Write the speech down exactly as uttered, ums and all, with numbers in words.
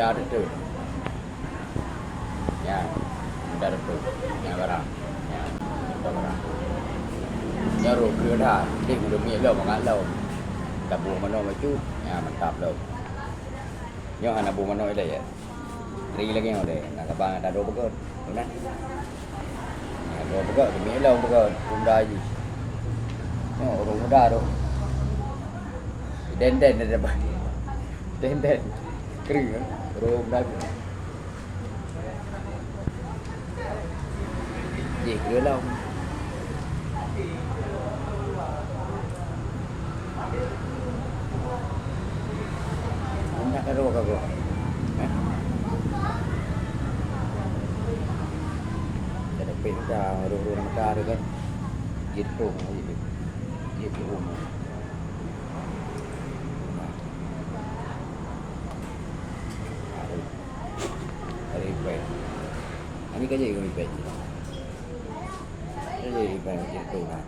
Muda beutôi. Nyan, muda beutôi. Nyan barang. Nyan, muda barang. Nyan rôh kreueh that. Deh, meunyoe miet lom, mangat lom. Taboh manok bacut. Nyan, mantap lom. Nyoe hana boh manok ilèe, ya. Kri lagèe nyoe deh. Na saban, na droe beugöt. Beuna? Nyan, droe beugöt, miet lom beugöt. Muda jih. Nyoe, ureueng muda tu. Den-den di depan. Den-den. Kri, eh? Rhom dah. Jih keu lom. Nak karo ka, bro? Hah? Kada pih muda, rhom-rhom muda tu kan. Jih tu, jih tu. Jih tu. Ribet. Ani ka jadi ribet. Jadi ribet macam tu lah.